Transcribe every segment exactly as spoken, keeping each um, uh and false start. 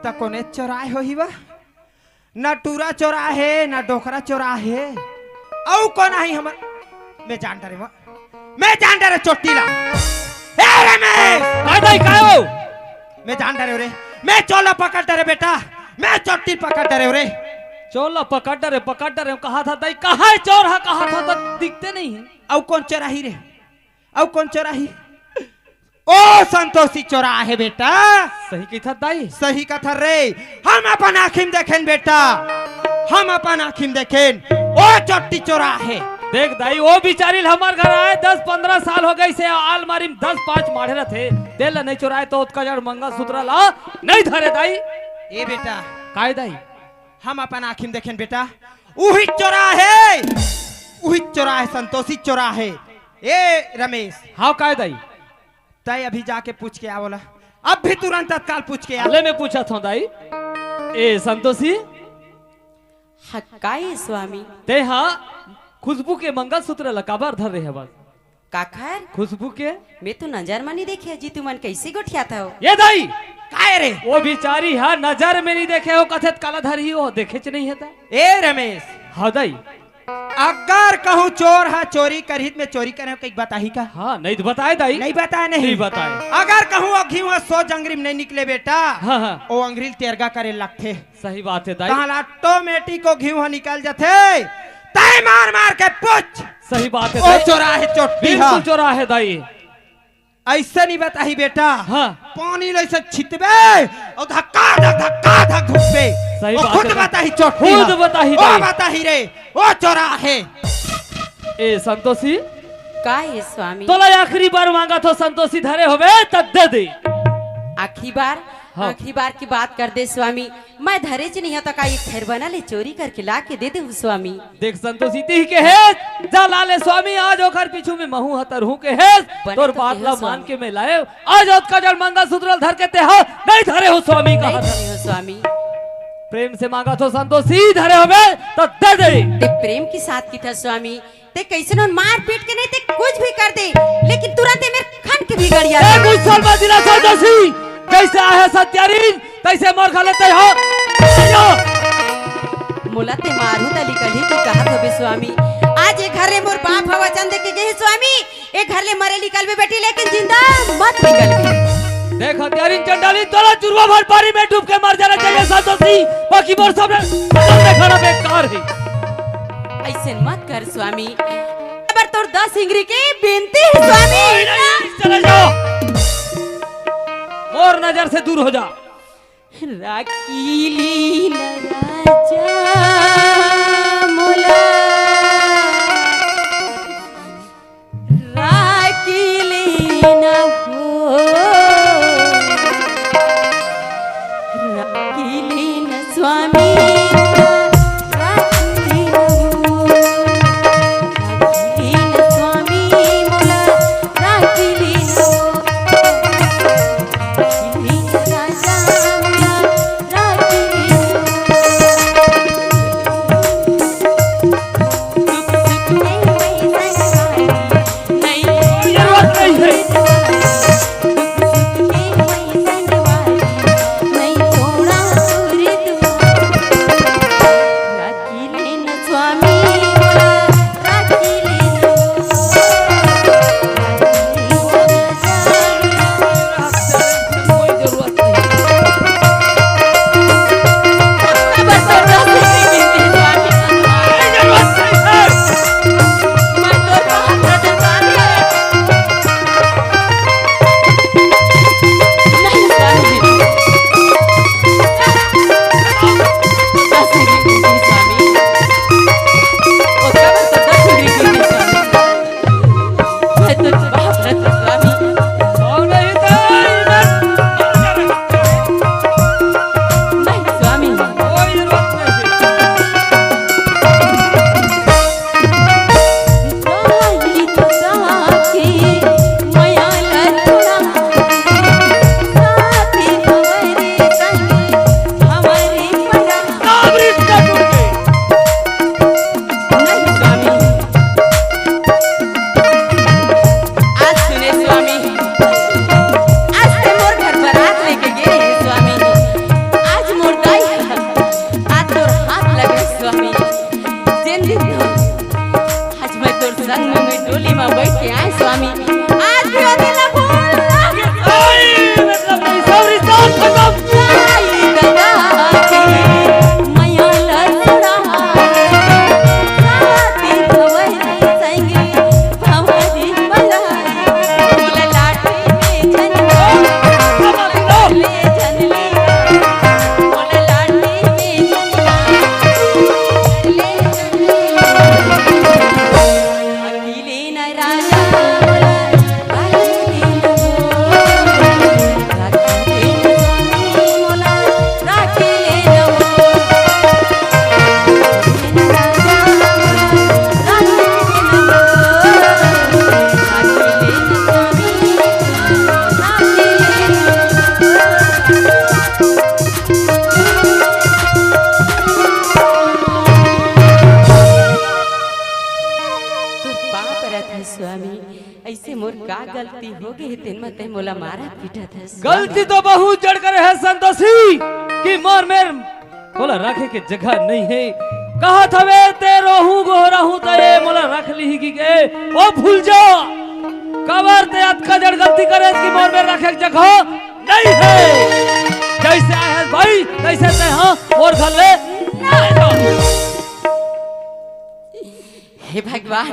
त कोने चोराय होही वा? ना टूरा चोराय हे, ना डोकरा चोराय हे। अउ कोन आही हमर? मैं जान डरे वा। मैं जान डरे चोट्टी ला। ए रमेश! काय दाई, काय हो? मैं जान डरे रे। मैं चोर ला पकड़ डरे बेटा। मैं चोट्टी पकड़ डरे रे। चोर ला पकड़ डरे, पकड़ डरे। कहा था दाई, कहाँ हे चोर हा? कहा था तो दिखते नहीं है। अउ कोन चोराही रे? अउ कोन चोराही? ओ संतोषी चोराय हे बेटा। सही कथस दाई। सही कथस रे। हम अपन आँखी म देखेन बेटा। हम अपन आँखी म देखेन। ओ चोट्टी चोराय हे। देख दाई, ओ बिचारी ल हमर घर आय दस पंद्रह साल हो गइसे, आलमारी म दस पाँच माढ़े रथे। तेला नइ चोराय त ओतका जड़ मंगलसूत्र ला नइ धरे दाई। ए बेटा। काय दाई? हम अपन आँखी म देखेन बेटा। उही चोराय हे। उही चोराय हे, संतोषी चोराय हे। ए रमेश। हाँ काय दाई? तैं अभी जाके पूछ के आ ओला। अभी तुरंत तत्काल पूछ के आ। ले मैं पूछत हँव दाई। ए संतोषी। हाँ, काय स्वामी? तैं हा खुशबू के मंगलसूत्र ला काबर धरे हवस? काखर? खुशबू के। मैं तो नजर म नइ देखे जी, तुमन कइसे गोठियात हव? ए दाई! काय रे? ओ बिचारी हा नजर म नइ देखे हो, कथे त काला धरही हो, देखेच नइ हे त। ए रमेश। हाँ दाई। अगर कहूँ चोर हा चोरी करही त मैं चोरी करे हँव कहिके बताही का? हाँ, नइ त बताय दाई। नइ बताय नहीं। नइ बताय। अगर कहूँ ओ घीव हा सोझ अंगरी म नइ निकले बेटा, हाँ, हाँ। ओ अंगरी ल तेरगा करे लगथे। सही बात हे दाई। तहाँ ले automatic ओ घीव हा निकल जथे। तैं मार मार के पूछ। सही बात हे ओ दाई। चोराय हे चोट्टी हा। बिल्कुल चोराय हे दाई। अइसे नइ बताही बेटा। हाँ। पानी ल अइसे छितबे, अउ धक्का धक, धक्का धक घुसबे। सही बात हे। ओ खुद बताही चोट्टी हा। खुद बताही दाई। बताही रे, ओ चोराय हे। ए संतोषी। काय हे स्वामी? तोला आखिरी बार माँगत हँव संतोषी, धरे होबे त दे दे। आखिरी बार? हाँ। आखिरी बार के बात कर दे स्वामी। मैं धरेच नइ हँव त का एक थेरबना ले चोरी करके लाके दे देहूँ स्वामी। देख संतोषी, तिही केहेस, जा ला ले स्वामी, आज ओखर पीछू में महूँ ह तरहूँ केहेस, बने तोर तो बात केहेस ला मान स्वामी। के मैं लाएँव। आज ओतका जड़ मंगलसूत्र ल धर के तैं हा नइ धरे हो स्वामी, नइ कहा था। धरे हो स्वामी। प्रेम से माँगत हँव संतोषी, धरे होबे त दे दे। तैं प्रेम के साथ कथस स्वामी, तैं कइसनो मार पीट के नहीं, तैं कुछ भी कर दे, लेकिन तुरंत ए मेर खन के बिगड़िया ए दे। मुसलमान जिला सरदासी, जइसे आहे सत्यारिन, तइसे मोर घले तैं हा। मोला तैं मारहू त निकलही कि कहत होबे स्वामी। आज ए घर ले मोर बाप ह वचन दे के गे हे स्वामी, ए घर ले मरे निकलबे बेटी, लेकिन जिंदा मत निकलबे। देख हत्यारिन चंडालिन, तोला जुरवा भर पानी में डूब के मर जाना चाहिए संतोषी, बाकी मोर सामने खड़ा बेकार हे। अइसन मत कर स्वामी, अबर तोर दस इंगरी के बिनती हे स्वामी। नहीं, नहीं, चले जाओ, मोर नजर से दूर हो जा। राखी लीन राजा मोला, राखी लीन हो, राखी लीन स्वामी, राखी लीन हो, राखी लीन स्वामी मोला, राखी लीन हो। गलती हो गे हे, तेन म तैं मोला मारत पीटत हस। गलती तो बहुत जड़ करे हे संतोषी, कि मोर मेर तोला रखे के जगह नहीं हे। कहत हवे तैं रोहू गोहरा हूँ त ए मोला रख लिही कि के, ओ भूल जा। काबर तैं अतका जड़ गलती करे कि मोर मेर रखे के जगह नहीं हे। जैसे आए हस भाई, तैसे तैं हा मोर घर ले ना जा। हे भगवान,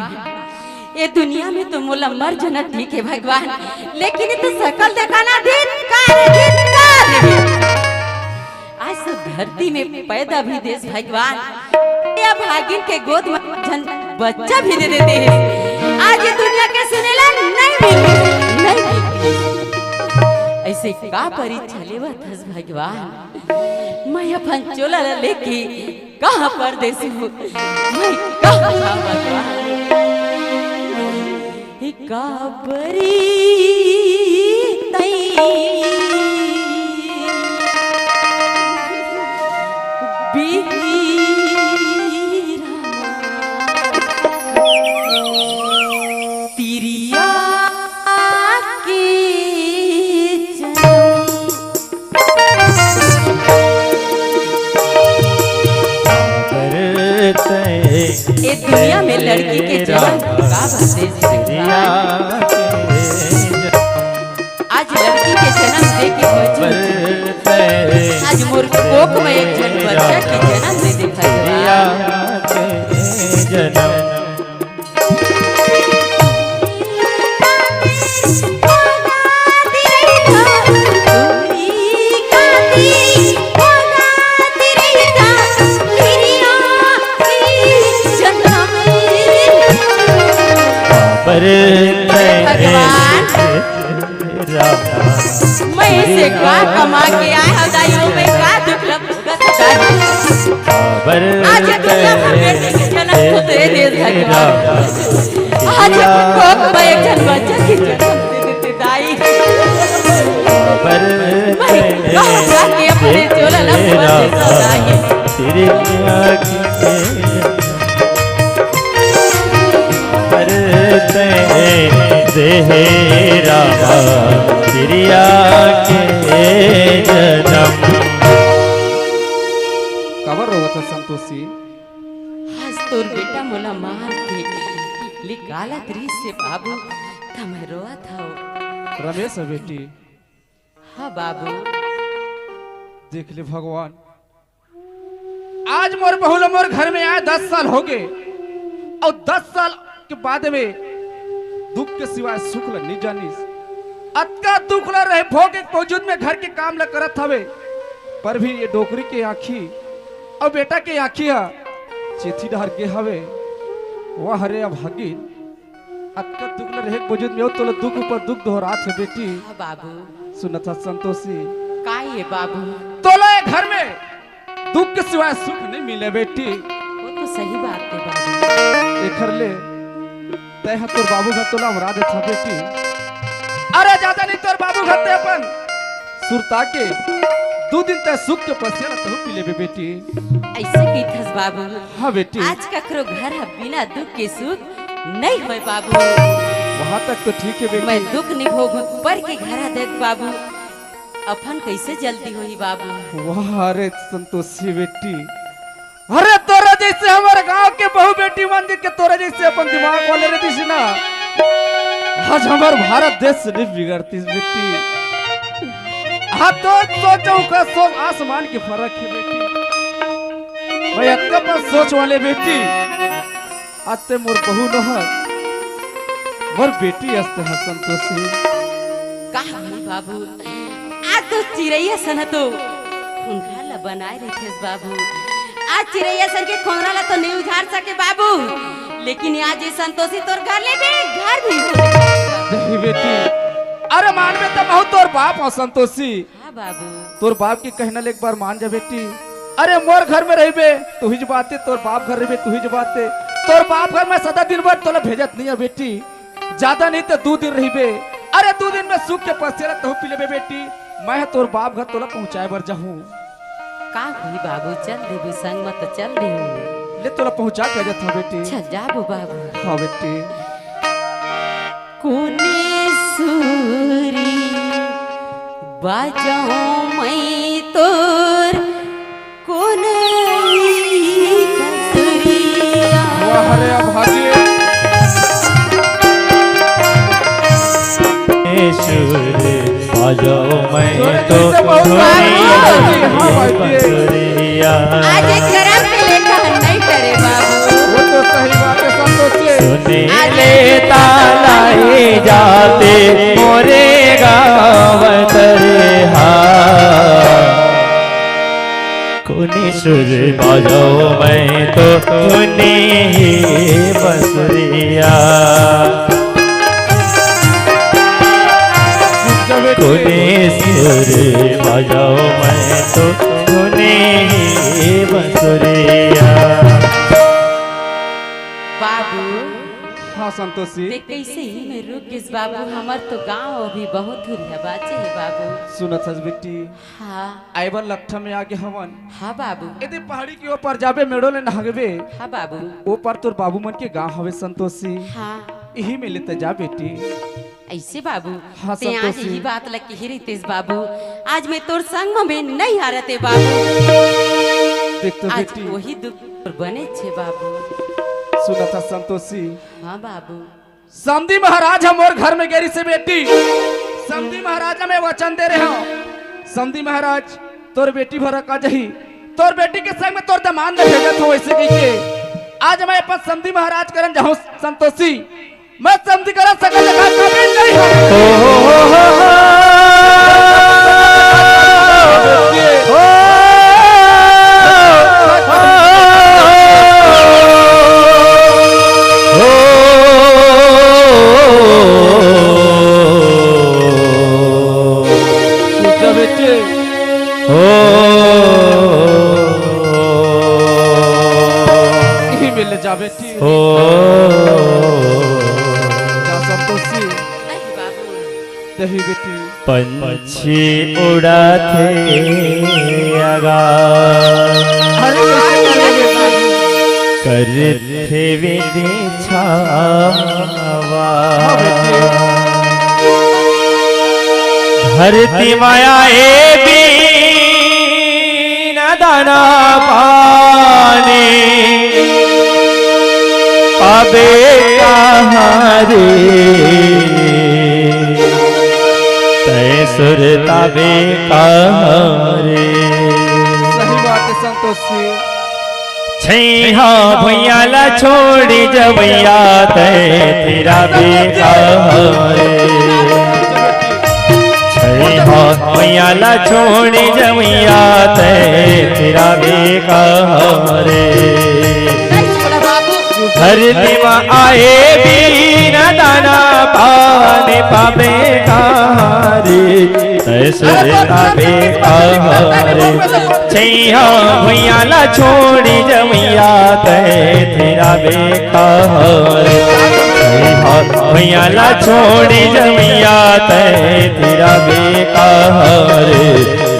ए दुनिया में तो मोला मर जाना ठीक हे भगवान, लेकिन ए तो सकल देखाना धिक्कार, धिक्कार हे। आज तो धरती में पैदा भी देस भगवान, ए अभागिन के गोद में झन बच्चा भी दे देते हे। आज ए दुनिया के सुनेला नहीं मिले, नहीं मिले। अइसे का परीक्षा लेवत हस भगवान? मैं अपन चोला ला लेके कहाँ परदेस हूँ, मैं कहाँ जाऊँ भगवान? हे काबरी तई बिहीरा तिरिया के जनम। ए दुनिया में लड़की के जनम का बात हे? आज लड़की के जनम दे के मौजूद, आज मोर कोख में एक झन बच्चा के जनम दे देखा। भगवान, मैं से का कमा के आए हव दाई, ओ मैं का दुख ल भुगत हव दाई। आज दुनिया भर में देखे जनम तो दे दे भगवान। आज कोख में एक झन बच्चा के जनम दे देते दाई। मैं कहाँ जाके अपने चोला ला भर देता दाई। काबर रोवत हस संतोषी? आज तोर बेटा मोला मार के निकालत रिहिस हे बाबू, त मैं रोवत हव। रमेश ह बेटी। हाँ बाबू। देख ले भगवान, आज मोर बहू ल मोर घर में आए दस साल हो गे, अउ दस साल के बाद में दुख के सिवाय सुख ल नइ जानिस। अतका दुख ल रहे भोग के बावजूद में घर के काम ल करत हवे, पर भी ये डोकरी के आँखी अउ बेटा के आँखी ह चेथी डहर गे हवे। वाह रे अभागिन, अतका दुख ल रहे के बावजूद में तोला दुख ऊपर दुख दोहरात हे बेटी। हाँ बाबू। सुनत हस संतोषी? का ये बाबू? तोला ये घर में दुख के सिवाय सुख नहीं मिले बेटी। वो तो सही बात हे बाबू। एखर ले तैं ह तोर बाबू घर तोला अमरा देथा बेटी। अरे जादा नहीं तोर बाबू घर तैं अपन सुरता के दू दिन तैं सुख के पसिया ल तहूँ पी लेबे बेटी। अइसे कहिथस बाबू। हाँ बेटी। आज ककरो घर ह बिना दुख के सुख नहीं होय बाबू। वहाँ तक तो ठीक हे बेटी। मैं दुख नहीं भोगूं, पर के घर ह देख बाबू, अपन कैसे जल्दी होही बाबू। वाह रे संतोषी बेटी, अरे तोरा जैसे हमर गांव के बहू बेटी मन देख के तोरा जैसे अपन दिमाग वाले रहितिस ना, आज हमर भारत देश नहीं बिगड़तिस बेटी। हाँ तो सोचो का सोच आसमान के फर्क हे बेटी। मैं अतका बस सोच वाले बेटी, आज तैं मोर बहू नोहस, मोर बेटी अस तैं ह संतोषी। का होही बाबू, आज तो चिरैया सन ह तो खोंखरा ल बनाए रहिथस बाबू। आज चिरैया सन के खोंखरा ल तो नहीं उजाड़ सके बाबू, लेकिन आज ये संतोषी तोर घर ले बेघर भी हो। नहीं बेटी, अरे मानबे त महूँ तोर बाप हंव संतोषी। हाँ बाबू। तोर बाप के कहना ले एक बार मान जा बेटी। अरे मोर घर में रहिबे तुहिच बात हे, तोर बाप घर रहिबे तुहिच बात हे। तोर बाप घर में सदा दिन भर तोला भेजत नहीं हे बेटी, जादा नहीं त दू दिन रहिबे। अरे दू दिन में सुख के पसेरा तहूँ पी लेबे बेटी, मैं ह तोर बाप घर तोला पहुँचाए बर जाहूँ। का होही बाबू, चल देबू संग म त चल देहूँ। ले तोला पहुँचा के आ जात हँव बेटी। चल जाबो बाबू। हाँ बेटी। कोने बाजहूँ मैं तोर कोन बंसुरिया। वाह रे अभागी। सुर बाजहूँ मैं तोर कोन बंसुरिया। आज एक करम के लेखा नहीं करे बाबू। वो तो सही बात है संतोषी। सुने ले तालाई जाते मोरे गाँव तरे हा। कोनी सुर बाजहूँ मैं तोर कोन बंसुरिया। कोनी सुर बाजहूँ मैं तोर कोन बंसुरिया। बाबू। हाँ संतोषी। ते कैसे ही में रुक गिस बाबू, हमर तो गाँव अभी बहुत दूर है बाचे है बाबू। सुनत हस बेटी। हाँ। आइबन लट्ठा में आगे हवन। हाँ बाबू। एदे पहाड़ी के ओ पार जाबे मेड़ो ले नहागबे। हाँ बाबू। ओ पार तोर बाबू मन के गाँव हवे संतोषी। हाँ। इही में लेते जा बेटी। ऐसे बाबू। हाँ ते आज संतोषी। यही बात लग के ही रहतेस बाबू। आज मैं तोर संग में नहीं हारते बाबू। देख तो आज बेटी। वही दुख बने छे बाबू। सुनत हस संतोषी। हाँ बाबू। समधी महाराज ह मोर घर में गे रिहिसे बेटी। समधी महाराज ला मैं वचन दे रहे हूँ, समधी महाराज तोर बेटी भर का जही, तोर बेटी के संग में तोर दमांद भेजत हूँ ऐसे कहिके। आज मैं अपन समधी महाराज करन जाहूँ संतोषी, मैं समधी करन सकल जगह कभी नहीं हूँ। ओ हो हो हो हो। जा बेटी। ओ। यही मिल जा बेटी। ओ। जा संतोषी। नहीं बाबू। नहीं बेटी। पंछी उड़ाथे आगा। अरे कैसे कर लेंगे बाबू? करथे विधि छावा। हाँ बेटी। धरती माया ए बीन दाना पानी पाबे कहाँ रे, तैं सुरताबे कहाँ रे। सही बात है संतोष जी। छैहा भुइयां ला छोड़ी जवैया तैं थिराबे कहाँ रे। छैहा भुइयां ला छोड़ी जवैया तैं थिराबे कहाँ रे। धरती म आए बीन दाना पानी पाबे कहाँ रे, तैं सुरताबे कहाँ रे। छैहा भुइयां ला छोड़ी जवैया तैं थिराबे कहाँ रे। छैहा भुइयां ला छोड़ी जवैया तैं थिराबे कहाँ रे।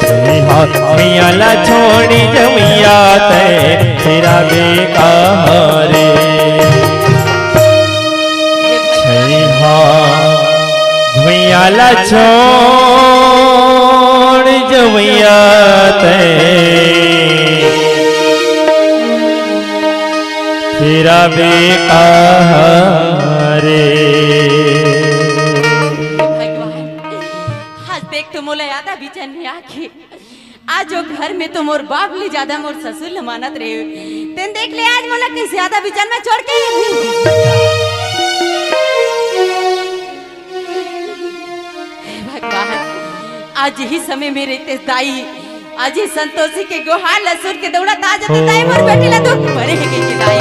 छैहा भुइयां ला छोड़ी जवैया तैं थिराबे कहाँ रे। छैहा भुइयां ला छोड़ जवैया तैं थिराबे कहाँ रे। भगवान, आज देख तो मोला ज्यादा बिचन नहीं आके। आज ओ घर में तो मोर बाप ले ज्यादा मोर ससुर ल मानत रहे। तेन देख ले आज मोला किस ज्यादा बिचन में छोड़ के। हे भगवान, आज यही समय में रहते दाई, आज ये संतोषी के गोहार ल सुन के दौड़त आ जाते दाई मोर बेटी ला दुख भरे है के दाई।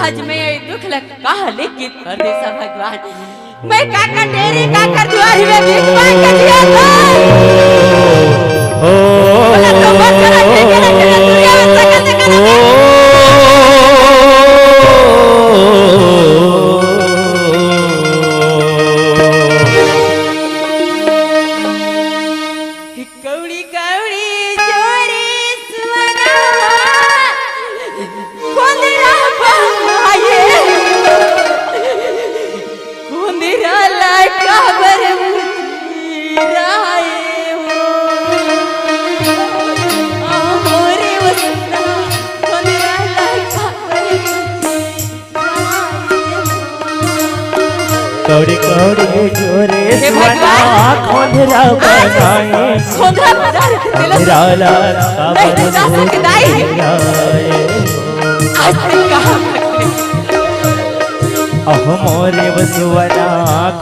आज मैं ये दुख ल कहा लेके परदेसा भगवान। मैं काकर डेरे, काकर दुआरी में भीख मांग के जिया था। बोला तो मत करा, के करा, के करा, दुनिया में सकल, सकल, सकल। कौड़ी, कौड़ी, जोरे सुअरा, कोंदरा बहाए। कुंदरा ला काबर अरे जोरे हे सुना भगवान। खोंधरा बनाए। खोंधरा बना रहे थे, तेला खोंधरा ला नहीं, काबर नहीं, नहीं, दाई। आज तक कहाँ भटके? अहो मोरे बसवना,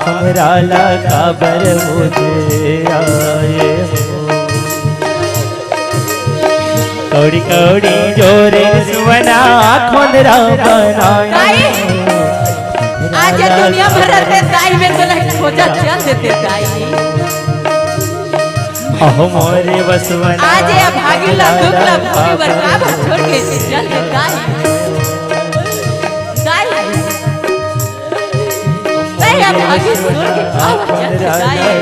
खोंधरा ला काबर मुझे आए हो। कौड़ी कौड़ी जोरे सुना खोंधरा बनाए। दाई, आज ये दुनिया भर रहते दाई में तो नहीं खोजा चल देते दाई। अहो मोरे बसवना आज ये भागी ला दुख ला भोगी बर का छोड़ के चल दे दाई। दाई। तै अब आगे छोड़ के का वजह से जाए?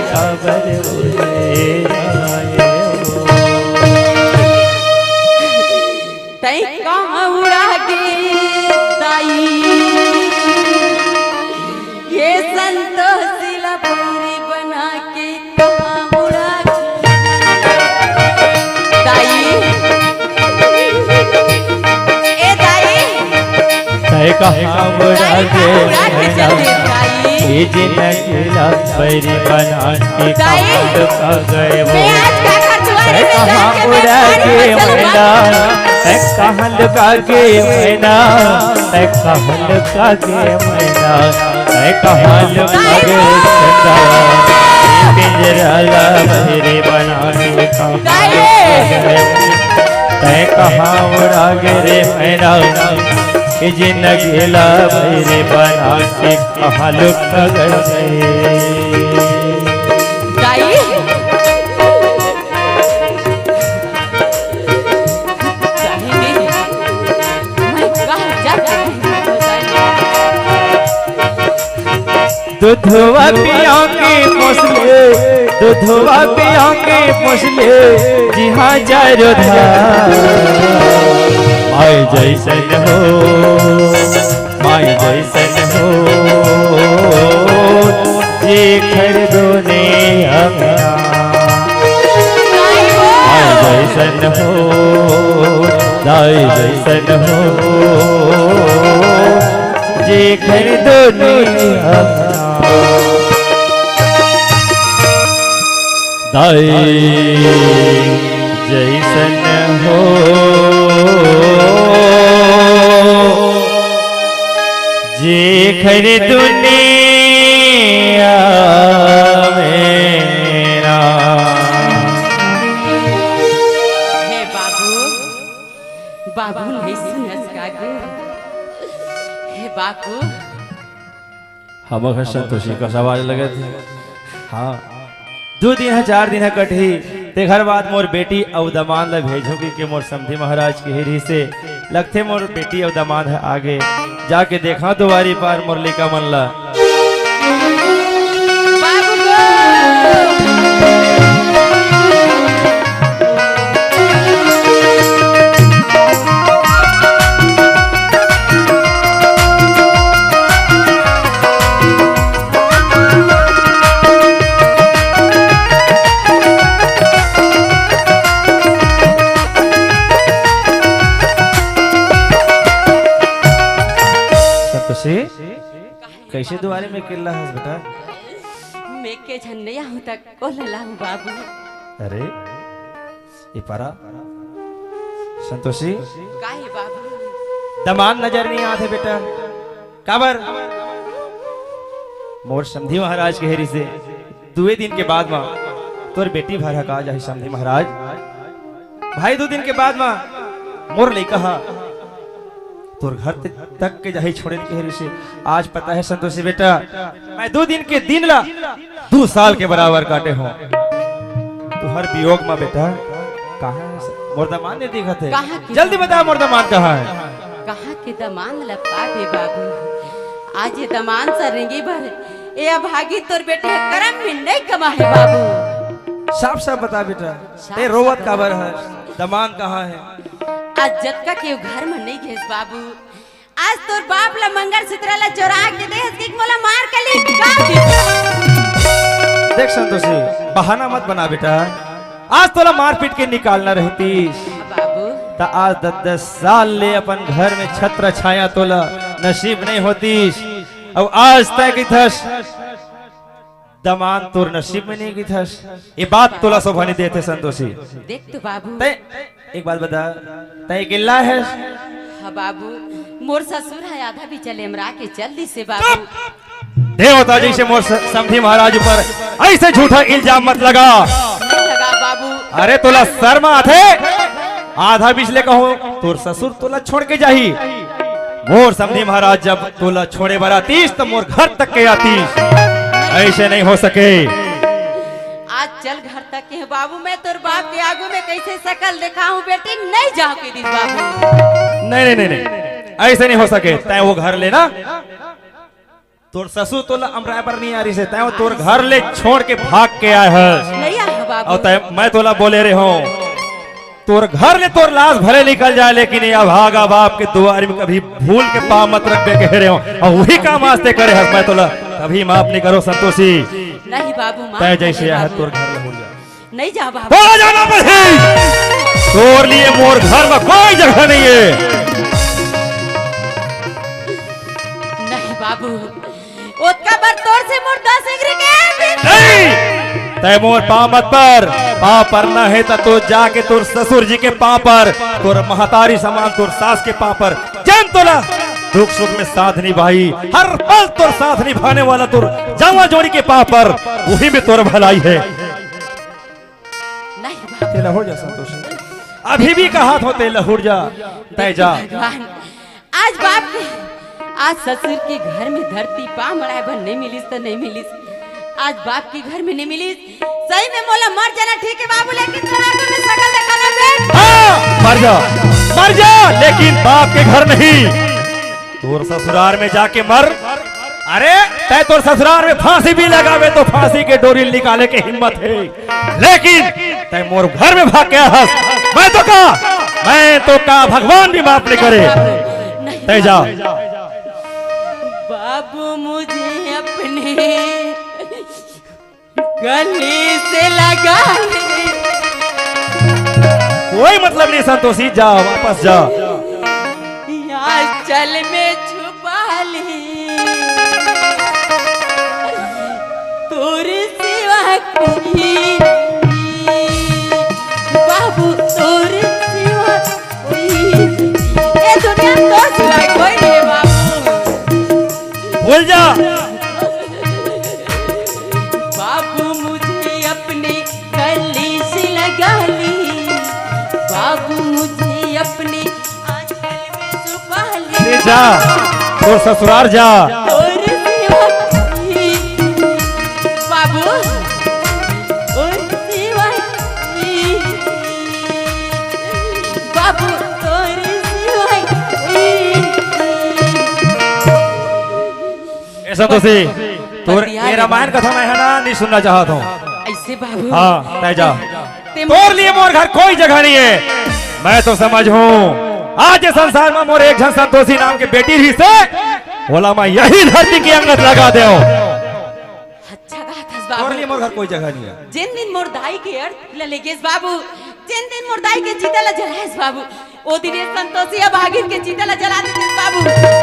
तै कहाँ उड़ा गे दाई? ये संतोषी ला पूरी बना के कहाँ उड़ा गे? दाई, ए दाई, तै कहाँ उड़ा गे दाई, कहाँ उड़ा गे मैना? चल दे दाई। ये जिंदगी ला बैरी बना के दाई, कहाँ लुका गए वो? मैं आज का घर दुआरे तै में कहाँ जाके उड़ा गे मैना? तै कहाँ लुका गे मैना? तै कहाँ लुका गे मैना? तै कहाँ लुका गे चंदा? पिंजरा ला बैरी बना के कहाँ लुका गए? तै कहाँ उड़ा गे रे मैना? ये जिंदगी ला बैरी बना के कहाँ लुका गए? दाई। दूधवा पिया के पोसले, दूधवा पिया के पोसले, जी हाँ चारो धार। माय जैसन हो, माय जैसन हो, जेखर दोने अंगना। माय जैसन हो, दाई जैसन हो, जेखर दोने अंगना। दाई जैसन हो, जेखर दुनिया में ना। हे बाबू, बाबू नहीं सुनस का गे? हे बाबू, हमर घर संतोषी कस आवाज लगत हे। हाँ, दू दिन ह, चार दिन ह कटही, तेखर बाद मोर बेटी अउ दमांद ल भेजहूँ कहिके मोर समधी महाराज केहे रिहिसे। लगथे मोर बेटी अउ दमांद ह आगे, जाके देखा दुवारी पार मोर लइका मन ल। बाबू गो। संतोषी, कइसे दुवारी में अकेल्ला हस बेटा? मैं के झन नइ आहूँ त कोला लाहूँ बाबू। अरे, ए पारा, संतोषी, का हे बाबू? दमांद नजर नइ आत हे बेटा। काबर? मोर समधी महाराज केहे रिहिसे, दुए दिन के बाद म तोर बेटी भर ह का जाही समधी महाराज। भाई, दू दिन के बाद म मोर लइका ह तोर घर ते-, तक के जाही छोड़े ल केहे रिहिसे। आज पता हे संतोषी बेटा, मैं दू दिन के दिन ला दू साल के बराबर काटे हूँ। तुहर वियोग म बेटा, कहाँ हे स-, मोर दमांद नइ दिखत हे? कहाँ के जल्दी बता, मोर दमांद कहाँ हे? कहाँ के दमांद ल पाबे बाबू? आज ये दमांद स रेंगे बर ए अभागी तोर बेटी ह करम में नइ कमा हे बाबू। साफ साफ बता बेटा, साफ ते रोवत साफ काबर बता। हस? दमांद कहाँ हे? आज जतका के घर म नइ गेस बाबू, आज तोर बाप ल मंगलसूत्र ल चोरा के देहस कि मोला मार के निकाल दे। देख संतोषी, बहाना मत बना बेटा, आज तोला मारपीट के निकालना रहतीस, बाबू। त आज दस दस साल ले अपन घर में छत्र छाया तोला नसीब नइ होतीस। अउ आज तय कहिथस, दमांद तोर नसीब में नहीं गिथस। ये बात तोला शोभा नहीं देथे संतोषी। देख तो बाबू। तै एक बात बता, तै अकेला है? हाँ बाबू, मोर ससुर है, आधा बीच ले अमरा के चल दिसे बाबू। देवता जैसे मोर स-, समधी महाराज ऊपर ऐसे झूठा इल्जाम मत लगा। नहीं लगा बाबू। अरे तोला शर्म आथे? आधा बीच ले कहूँ तोर ससुर तोला छोड़ के जाही। मोर समधी महाराज जब तोला छोड़े बर आतीस त मोर घर तक के आतीस। ऐसे नहीं हो सके। आज चल घर तक के बाबू, मैं तोर बाप के आगू में कैसे शकल दिखाऊं बेटी, नहीं जाओ के दिस बाबू। नहीं, नहीं, नहीं, नहीं, ऐसे नहीं हो सके। तै वो घर लेना, तोर ससुर तोला अमराय बर नहीं आ रही से, तै वो तोर घर ले छोड़ के भाग के आए हस। नहीं आए हो बाबू। और तै, मैं तोला बोले रहे हूँ, तोर घर ले तोर लाश भले निकल जाए, लेकिन ये अभागा बाप के दुआरी में कभी भूल के पाँव मत रखबे कहे रहे हूँ। और वही काम आज तै करे हस, मैं तोला कभी माफ नहीं करो संतोषी। नहीं बाबू, माफ तै जैसे करे आए बाबू। तोर घर ले हो जा। नहीं जा बाबू। बोला जाना बस ही। तोर लिए मोर घर में कोई जगह नहीं है। नहीं बाबू, ओतका बर तोर से मोर दस एकरी के भी नहीं। तै मोर पाँव मत पर, पाँव परना है त तो जाके तोर ससुर जी के पाँव पर, तोर महतारी समान तोर सास के पाँव पर, जन तोला दुख सुख में साथ निभाई, हर पल तोर साथ निभाने वाला तोर जावा जोड़ी के पाँव पर, वही में तोर भलाई है। नहीं बाबू। तेला हो जा संतोष। अभी भी कहा थो तेला हो जा, तै जा। भगवान, आज बाप के, आज ससुर के घर में धरती पाँव मड़ाए बर नहीं मिलिस त नहीं मिलिस, आज बाप के घर में नहीं मिलिस। सही में मोला मर जाना ठीक है बाबू, लेकिन तोर आगू में शकल दिखाना बे। हाँ, मर जा, मर जा, लेकिन बाप के घर नहीं। तोर ससुरार में जाके मर। अरे, तै तोर ससुरार में फांसी भी लगावे तो फांसी के डोरी निकाले के हिम्मत है, लेकिन तै मोर घर में भाग के आए हस। मैं तो का, मैं तो का भगवान भी माफ नहीं करे। नहीं तै जा। बाबू, मुझे अपने गले से लगा ले। कोई मतलब नहीं संतोषी, जा, वापस जा। या चल में छुपा ले। तोर सिवा कोई, बाबू, तोर सिवा कोई, ए दुनिया में तोर सिवा कोई नहीं बाबू। भूल जा। बाबू, मुझे अपने गले से लगा ले। बाबू, मुझे अपने आंचल में छुपा ले। अरे जा, तोर ससुरार जा। तोर सिवा कोई, बाबू, तोर सिवा कोई, बाबू, तोर सिवा कोई। ए संतोषी, तोर ये रामायण कथा मैं है ना, नहीं सुनना चाहत हूँ। ऐसे बाबू। हाँ, तै जा। ते तोर लिए मोर घर कोई जगह नहीं है। मैं तो समझ हूँ, आज ये संसार में मोर एक झन संतोषी नाम के बेटी रहिसे, ओला मैं यही धरती के अंगत लगा देव। अच्छा कहा थस बाबू। तोर लिए मोर घर कोई जगह नहीं है। जिन दिन मोर दाई के अर्थ ल लेगेस बाबू, जिन दिन मोर दाई के चिता ल जलाएस बाबू, ओ दिन ये संतोषी अभागिन के चिता ल जला देते बाबू।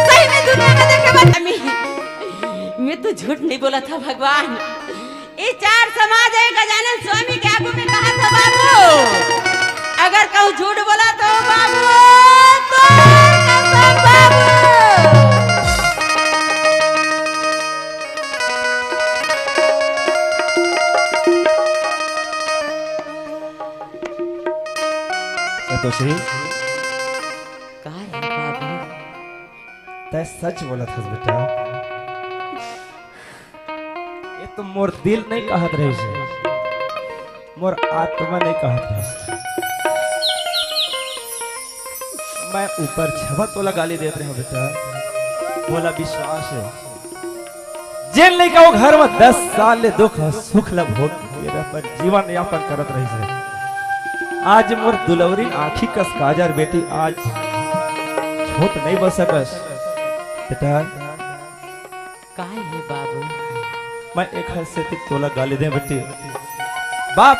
सही में दुनिया में देखे बात अम्मी, मैं तो झूठ नहीं बोला था भगवान। ये चार समाज है गजानन स्वामी के आगू में कहा था बाबू, अगर कहूँ झूठ बोला तो बाबू, तो कसम बाबू। संतोषी। का रे बाबू? तै सच बोलत हस बेटा। ये तो मोर दिल नहीं कहत रहिस, मोर आत्मा नहीं कहत रहिस। मैं ऊपर छवा तोला गाली देत रहे हूँ बेटा, मोला विश्वास है। जेन लइका वो घर में दस साल ले दुख सुख ल भोग के अपन जीवन यापन करत रहिस हे। आज मोर दुलौरी आँखी कस काजर बेटी आज झूठ नहीं बोल सकस। बेटा, काय हे बाबू? मैं एक हाथ से तोला गाली दे बेटी। बाप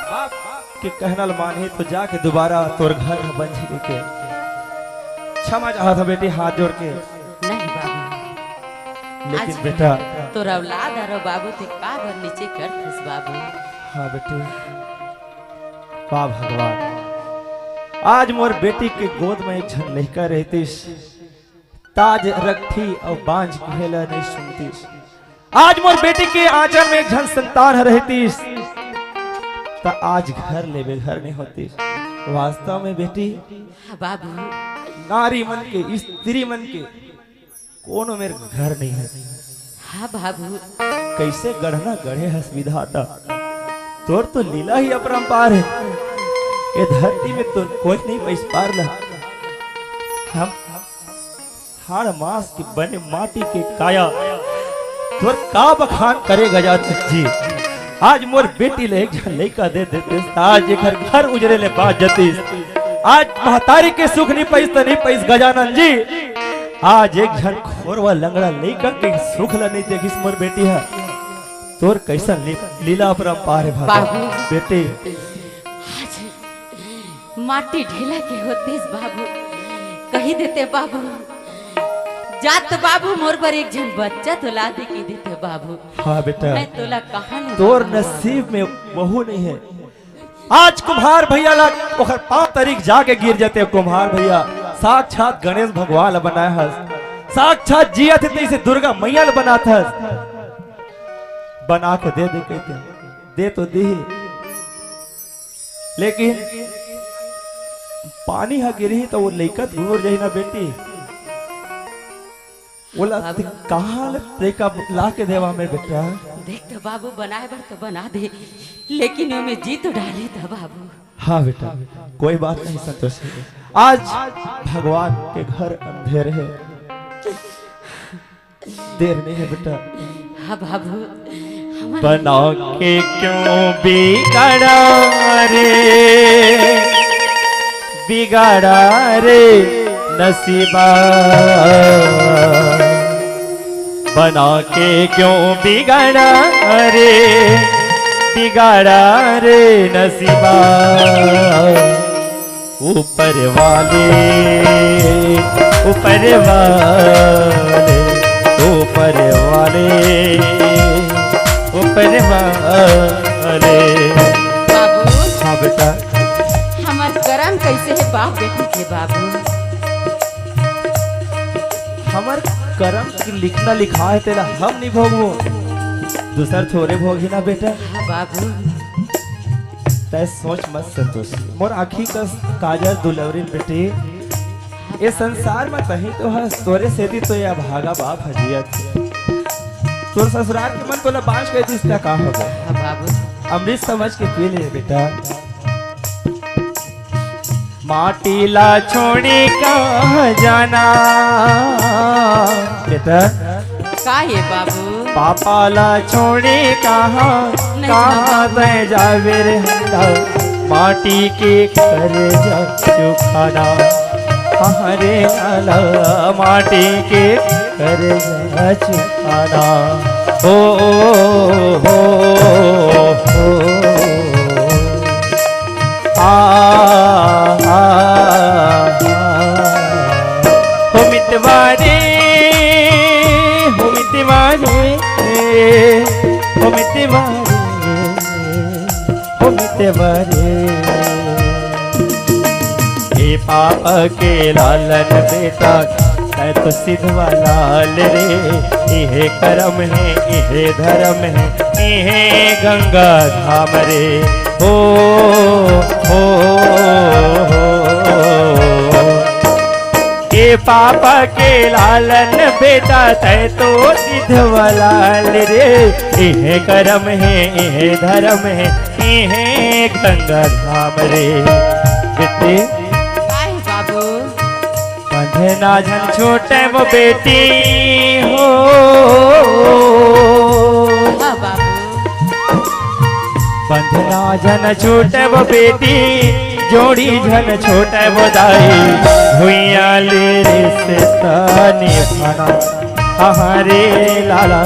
के कहना ल मानही तो जाके दोबारा तोर घर ह बन जाही के। क्षमा चाहत हँव बेटी, हाथ जोड़ के। नहीं बाबू। लेकिन आज बेटा, तोर औलाद हरो बाबू, ते का बर नीचे करथस बाबू? हाँ बेटी, वाह भगवान, आज मोर बेटी के गोद में एक झन लइका रहतिस, त आज रखथी अउ बांझ कहे ला नहीं सुनतिस। आज मोर बेटी के आंचल में एक झन संतान ह रहतिस, त आज घर लेबे घर नहीं होतिस। वास्तव में बेटी, हाँ बाबू। नारी मन के, स्त्री मन के कोनो मेर घर नहीं हे। हाँ बाबू। कइसे गढ़ना गढ़े हस विधाता, तोर तो लीला ही अपरंपार हे। ए धरती में तो कोई नहीं पइस पार ला। हम हाड़ मांस के बने माटी के काया, तोर का बखान करे गजानन जी। आज मोर बेटी ले एक झन लइका दे देतिस, त आज एकर घर उजरे ले बांच जतिस। आज महतारी के सुख नहीं पइस त नहीं पइस गजानन जी, आज एक झन खोरवा लंगड़ा लइका के सुख ला नहीं देखिस मोर बेटी ह। तोर कइसन ली-, लीला अपरंपार हे भगवान। बाबू। बेटी। आज माटी ढेला के होतिस बाबू, कहि देते बाबू, जात बाबू मोर बर एक झन बच्चा तो ला दे कहि देते बाबू। हाँ बेटा, मैं तोला कहाँ ले तोर बताऊँ बाबू? नसीब में बहू नहीं हे। आज कुम्हार भैया ला ओकर पांव तरी के जाके गिर जते। कुम्हार भैया साक्षात गणेश भगवान ला बनाए हस, साक्षात जियत हे तइसे दुर्गा मैया ला बनात हस, बना के दे दे कहिते, दे तो दिही, लेकिन पानी ह गिरही त ओ लइका दूर जाही ना बेटी। ओला बाबू। ते कहाँ ले तेका ला के देवा मैं बेटा? देख तो बाबू, बनाए बर तो बना दे, लेकिन ओमे जी तो डाले त बाबू। हाँ बेटा, कोई बात नहीं संतोषी, आज भगवान के घर अंधेर हे, देर नहीं हे बेटा। हाँ बाबू, हमर बना के क्यों बिगाड़ा रे, बिगाड़ा रे नसीबा। बना के क्यों बिगाड़ा रे, बिगाड़ा रे नसीबा। ऊपर वाले, ऊपर वाले, ऊपर वाले, ऊपर वाले। बाबू। हाँ बेटा। हमर करम कइसे हे बाप बेटी के बाबू? हमर करम के लिखना लिखा हे, तेला हम नहीं भोगबो, दूसर थोरे भोगही ना बेटा। हाँ बाबू। तै सोच मत संतोष, मोर आँखी कस काजर दुलौरिन बेटी, ए संसार में तहीं तो हस, तोरे सेती तो ए अभागा बाप ह जियत हे। तोर ससुरार के मन तोला बांझ कहि दिस त का होगे? हाँ बाबू। अमृत समझ के पी ले बेटा। माटी ला छोड़ी कहाँ जाना बेटा? का हे बाबू? पापा ला छोड़ी कहाँ, नहीं कहाँ बाबू। तै जाबे रे हल्ला, माटी के कर्जा चुकाना। हमारे लाला माटी के कर्जा चुकाना। हो, हो, हो, हो। आ, आ, आ, आ। हो मितवा रे, हो मितवा रे, हो मितवा रे, हो मितवा रे। हे पापा के लालन बेटा, तै तो सिधवा लाल रे, इहे करम हे, इहे धरम हे, इहे गंगा धाम रे। हो, हो, हो, हो। ए पापा के लालन बेटा, तै तो सिधवा लाल रे। इहे करम हे, इहे धरम हे, इहे गंगा धाम रे। बेटी। काहे बाबू? बंधना झन छोटे वो बेटी हो। हाँ बाबू। बंधना झन छोटे वो बेटी, जोड़ी झन छोटे वो दाई। भुइयां ले रिश्ता निभाना, हमारे लाला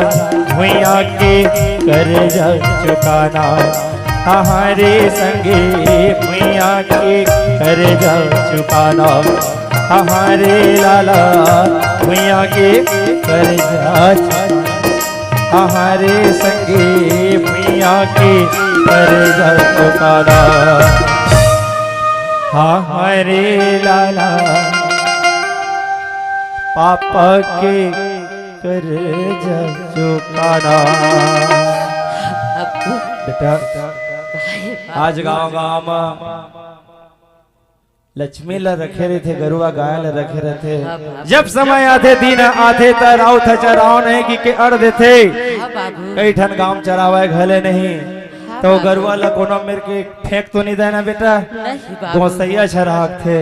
भुइयां के कर्जा चुकाना। हमारे संगे भुइयां के कर्जा चुकाना। हमारे लाला भुइयां के कर्जा चुकाना। हमारे संगी भुइयां के कर्जा चुकाना। हमारे लाला पापा के कर्जा चुकाना। बाबू। बेटा, भाई, आज गांव गांव में लक्ष्मी ला रखे रहिथे, गरुवा गाय ला रखे रहिथे। हाँ, बाबू। जब समय आथे, दिन आथे, त राउत ह चराव नहीं कि के अड़ देथे। हाँ, बाबू। कई ठन गांव चरावय घले नहीं, हाँ, त बाबू। गरुवा ला कोनो मेर के फेंक तो नहीं देना बेटा। नहीं, बाबू। गोसैया चराथे।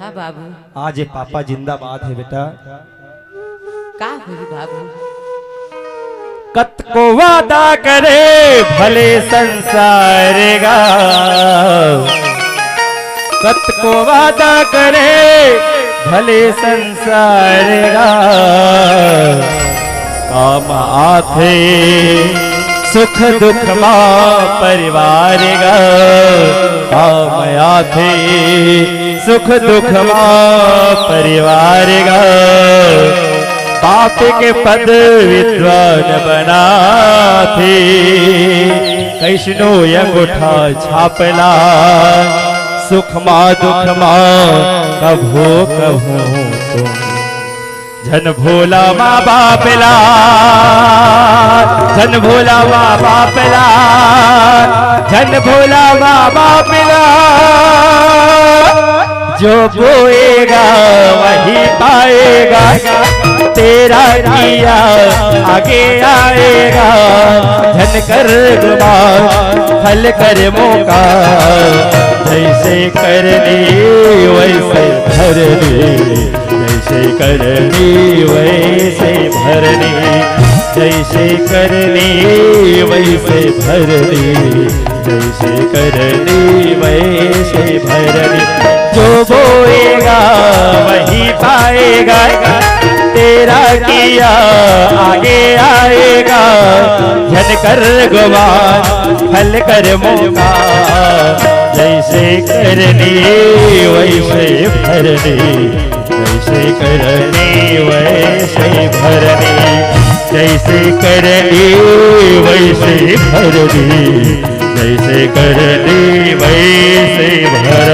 हाँ, बाबू। आज ये पापा जिंदाबाद हे बेटा। का होही बाबू? कतको वादा करे भले संसार गा, कतको वादा करे भले संसार गा, काम आथे सुख दुख मा परिवार गा, काम आथे सुख दुख मा परिवार गा। पाप के पद विद्वान बनाथे, कइसनो अंगूठा छापला, सुख मा दुख मा कभू कभू तुम। झन भोला माँ बाप ला, झन भोला माँ बाप ला, झन भोला माँ बाप ला। जो बोएगा वही पाएगा, तेरा किया आगे आएगा। झन कर गुमान फल कर मौका, जैसे करनी वैसे भरनी। जैसे करनी वैसे भरनी, जैसे करनी वैसे भरनी, जैसे करनी वैसे भरनी। जो बोएगा वही पाएगा, तेरा किया आगे आएगा। झन कर गुमान फल कर मौका, जैसे करनी वैसे भरनी। जैसे करनी वैसे भरनी, जैसे करनी वैसे भरनी, जैसे करनी वैसे भरनी।